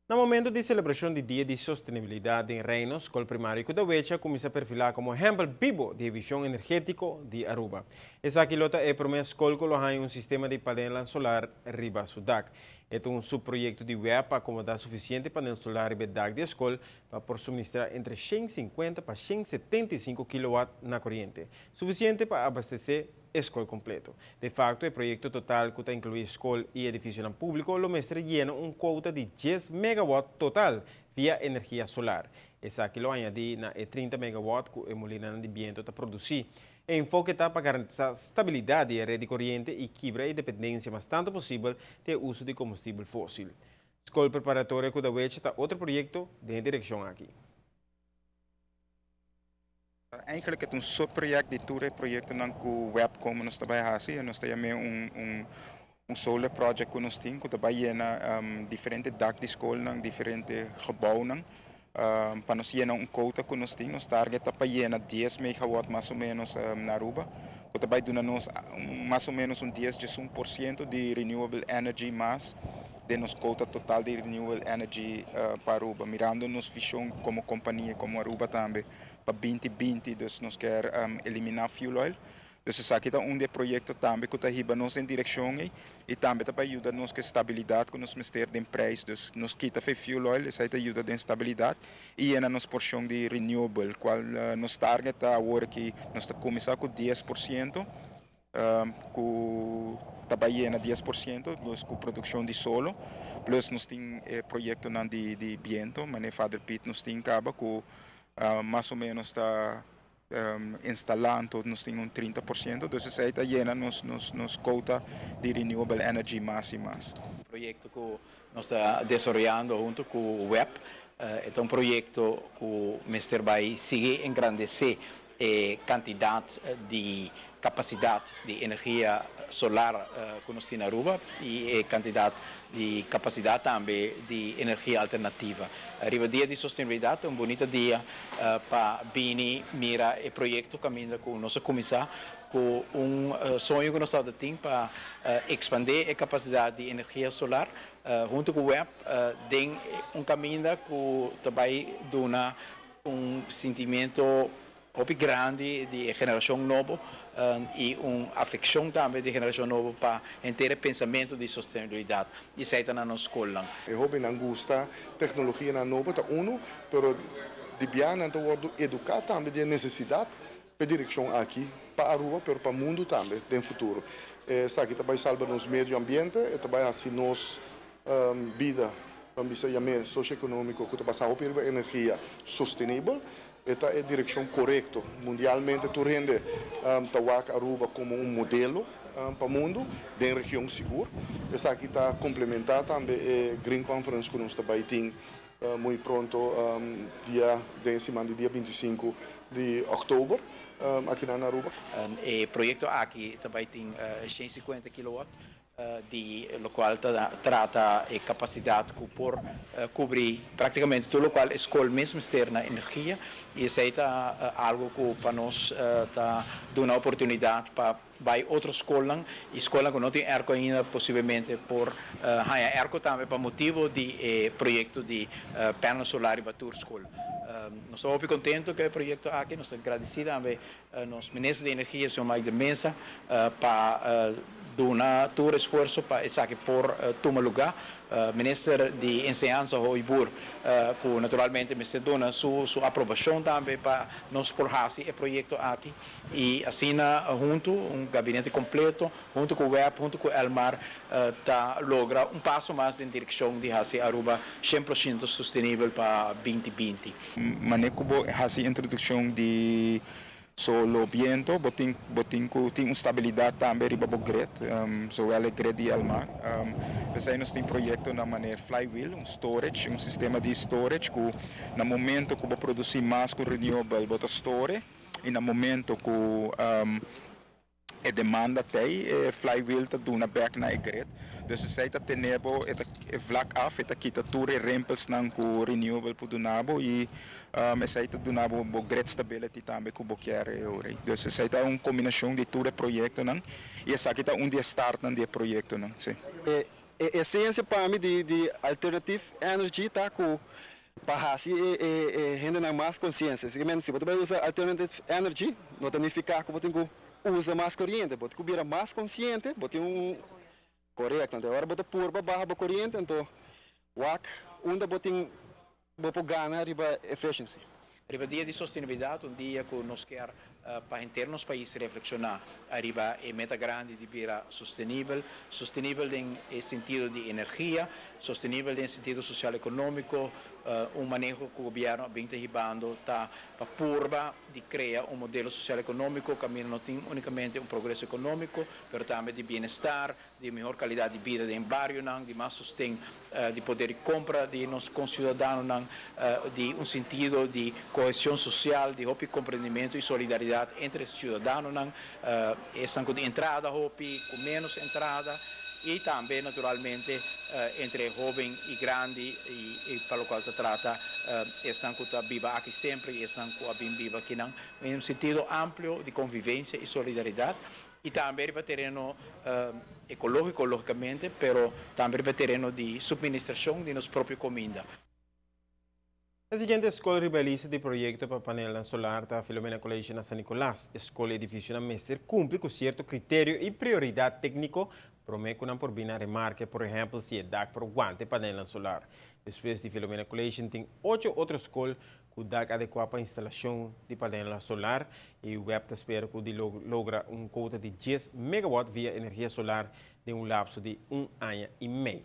Na momento di celebracion di Dia di Sostenibilidad den Reino, Scol Primario Kudawecha a cuminsa perfila como ehempel bibo di e vision energetico di Aruba. Esaki lo ta e prome scol cu lo haya un sistema di panelnan solar riba su dak. E ta un subproyecto di web pa acomoda suficiente panel solar riba e dak di e scol pa por suministra entre 150 pa 175 kilowatt na coriente, suficiente pa abastece e skol kompleto. De fakto, e proyekto total ku ta inkluí skol i edifisionan públiko lo mester yena un kouta di 10 megawatt total via energia solar. Esaki lo añadí na e 30 megawatt ku e molinanan di biento ta produsí. E enfoke ta pa garantisá stabilidat di e red di koriente i kibra e dependensia mas tantu posibel di e uso di kombustibel fósil. Skol Preparatorio Kudawecha ta otro proyekto den e direkshon aki. Eigenlijk e ta un subproject di tur e proyectonan cu web como nos ta bay haci. Nos ta yam'e un solar project cu nos tin cu ta bay yena diferente dak di scolnan, diferente gebouwnan pa nos yena un quota cu nos tin. Nos target ta pa yena 10 megawatt mas o menos na Aruba cu ta bay duna nos mas o menos un 10, 11% di renewable energy mas den nos quota total di renewable energy pa Aruba. Mirando nos vision como compania, como Aruba tambe, pa 2020, dus nos kier elimina fuel oil. Dus esaki ta un di e proyecto tambe cu ta hiba nos den direccion ey y tambe ta pa yuda nos cu e stabilidad cu nos mester den prijs. Dus nos kita fe fuel oil, esey ta yuda den stabilidad y yena nos porcion di renewable, cual nos target ta awor aki nos ta cuminsa cu 10% cu ta bay yena 10%, dus cu produccion di solo, plus nos tin e proyectonan di biento, manera Vader Piet nos tin caba cu mas o menos ta instalando, nos tin un 30%, dus esey ta yena nos quota di renewable energy mas y mas. Proyecto cu nos ta desaroyando hunto cu WEB ta un proyecto cu mester bay sigui engrandece e cantidad di capacidad di energia solar cu nos tin na Aruba y e cantidad di capacidad tambe di energia alternativa. Riba Dia di Sostenibilidad ta un bunita dia pa bini mira e proyecto caminda cu nos a cuminsa cu un soño cu nos tabata tin pa expande e capacidad di energia solar hunto cu WEB den un caminda cu ta bay duna un sintimento hopi grandi di e generacion nobo y un afeccion tambe di e generacion nobo pa henter e pensamento di sostenibilidad y esey ta na nos scolnan. E hobennan gusta tecnologianan nobo ta uno, pero di bianan ta wordo educa tambe di e necesidad p'e direccion aki pa Aruba pero pa mundo tambe den futuro. Esaki ta bay salba nos medio ambiente, e ta bay haci nos bida, ban bisa yam'é socioeconomico cu ta basa hopi riba energia sostenibel. E ta e direccion corecto. Mundialmente tur hende ta wak Aruba como un modelo pa mundo den region sigur. Esaki ta complementa tambe e Green Conference cu nos ta bay tin muy pronto dia den e siman di dia 25 di october aki na Aruba. E proyecto aki ta bay tin 150 kilowatt di locual ta trata e capacidad cu por cubri practicamente tur locual e scol mes mester na energia y esey ta algo cu pa nos ta duna oportunidad pa bay otro scolnan y scolnan cu no tin airco ainda posiblemente por haya airco tambe pa motibo di e proyecto di panel solar riba tur scol. Nos ta hopi contento cu e proyecto aki, nos ta gradici tambe nos Minister di Energia, señor Mike de Meza, pa duna tur esfuerso pa esaki por tuma luga. Minister di Enseñansa Hooyboer, cu naturalmente mester duna su aprobacion tambe pa nos por haci e proyecto aki. Y asina hunto, un gabinete completo, hunto cu web, hunto cu Elmar, ta logra un paso mas den direccion di haci Aruba 100% sostenibel pa 2020. Mane cu bo haci introduccion di solo, biento, bo tin cu tin un stabilidad tambe riba bo grid, zowel e grid di Elmar. Pesey nos tin proyecto na mane flywheel, un storage, un sistema di storage cu na momento cu bo produci mas cu renewable, bo ta store y na momento cu e demanda tey, e flywheel ta duna back na e grid. Dus esey ta tene bo e vlak af, e ta kita tur e rimpels nan cu renewable por duna bo y esey ta duna bo bo grid stability tambe cu bo kier e ora. Dus esey ta un combinacion di tur e proyectonan y esaki ta un di e start nan di e proyectonan, si. E E esencia pa mi di alternative energy ta cu pa haci e hendenan mas consciente. Si bo ta bay usa alternative energy, no ta nifica cu bo tin cu usa mas coriente. Bo tin cu bira mas consciente, bo tin un corecto. Anto ora bo ta purba baha bo coriente, anto wak unda bo tin bo por gana riba efficiency. Riba Dia di Sostenibilidad, un dia cu nos kier pa henter nos pais reflexiona ariba e meta grandi di bira sostenibel, sostenibel den e sentido di energia, sostenibel den sentido social economico. Un maneho cu gobierno a bin ta hibando ta pa purba di crea un modelo social economico caminda no tin unicamente un progreso economico, pero tambe di bienestar, di mihor calidad di bida den barionan, di mas sosten di poder di compra di nos conciudadanonan, di un sentido di cohesion social, di hopi comprendimento y solidaridad entre ciudadanonan, esnan cu tin entrada hopi, cu menos entrada, y tambe naturalmente entre hoben y grandi y pa locual ta trata esnan cu ta biba aki semper y esnan cu a bin biba akinan, den un sentido amplio di convivencia y solidaridad. Y tambe riba tereno ecologico logicamente, pero tambe riba tereno di subministracion di nos propio cuminda. E siguiente scol riba e lista di proyecto pa panelnan solar ta Filomena College na San Nicolas. E scol y edificionan mester cumpli cu cierto criterio y prioridad tecnico prome cu nan por bina remarke, por ehempel si e dak por wanta e panelnan solar. Despues di Filomena College tin ocho otro scol cu dak adecua pa instalacion di panelnan solar y WEB ta spera cu di logra un quota di 10 megawatt via energia solar den un lapso di un aña y mei.